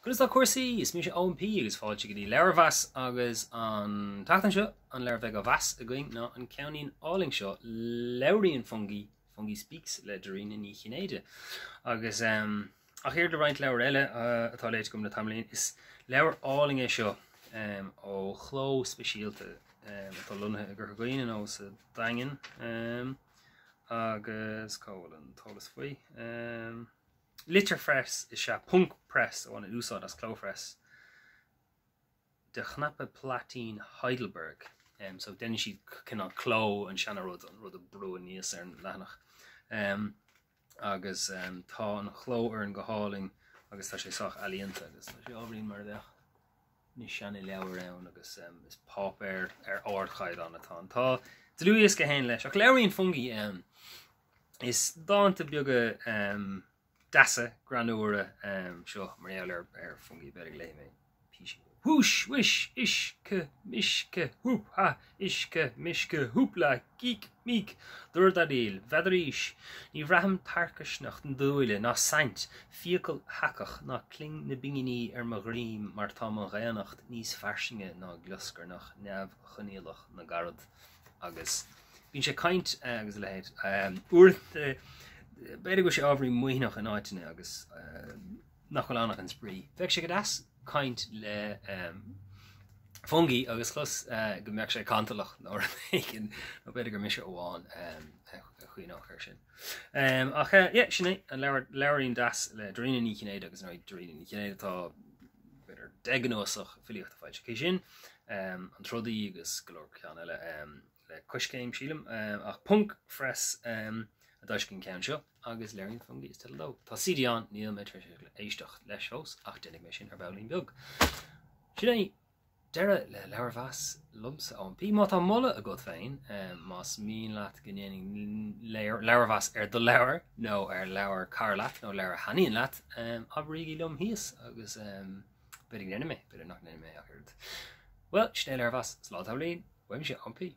Conas tá cúrsaí? Is mise Eoin P agus fáilte go dtí Leabharmheas agus an tseachtain seo an leabhar a bheidh á mheas againn ná an ceainnín álainn seo Labhraíonn Fungie, Fungie Speaks le Dairena Ní Chinnéide. Agus ach oiread le roinnt leabhar eile atá léite agam le tamaillín, is leabhar álainn é seo ó chló speisialta atá lonnaithe i gCorca Dhuibhne nó sa Daingean agus cá bhfuil an t-eolas faoi? Litirphreas is ea Ponc Press a bhaineann úsáid as clóphreas de chnaipe plaitín Heidelberg. So déanann siad cineál cló, an seana rud, an rud a brú aníos ar an leathanach. Agus tá an chlófhoireann go hálainn agus tá sé sách ealaíonta agus tá sé ábhairín mar a bheadh na seana leabhair ann agus is páipéar ar ardchaighdeán atá ann. Tá dlúthdhiosca a théann leis ach Labhraíonn Fungie Is dánta beaga deasa greannmhara seo mar gheall ar Fungie, b'fhéidir go léifidh mé píosa. Húis, whis, is, ce, mis, ce, húp, ha, uisce, misce, húpla, gíc, míc, dúradaíl, n'fheadaraís, ní bhraithim tarcaisneacht na dúile ná saint, fiacail sheacach ná cling na bpinginí ar mo dhroim mar tá mo dhaonnacht níos fairsinge ná glioscarnach neamhchoinníollach na gcarad. agus bíonn sé ag caint agus a leithéid. Uaireanta, b'fhéidir go bhfuil sé ábhairín maoithneach in áiteanna agus nach bhfuil ann ach an spraoi. Bheadh sé go deas caint le Fungie agus clos go mbeadh sé cantalach nó rud éigin, nó b'fhéidir gur mise amháin a chuimhneodh air sin. Ach yeah, sin é an leabhar, leabhairín deas le Dairena Ní Chinnéide agus ar ndóigh Dairena Ní Chinnéide tá b'fhéidir 10 gcnuasach filíochta foilsithe aici sin, An Trodaí agus go leor ceann eile le Coiscéim, sílim, ach Ponc Press a d'fhoilsigh an ceann seo agus Labhraíonn Fungie is teideal dó. Tá CD ann, níl mé tar éis éisteacht leis fós ach déanfaidh mé sin ar baillín beag. Sin é deireadh le Leabharmheas liomsa, Eoin P. Má tá moladh agat féin, más mian leat go ndéanfainn leabharmheas ar do leabhar nó ar leabhar cara leat nó leabhar a thaitníonn leat, abraígí liom thíos agus b'fhéidir go ndéanfaidh mé, b'fhéidir nach ndéanfaidh mé ach oiread. Bhuel, sin é Leabharmheas, slán tamaillín, uaimse, Eoin P.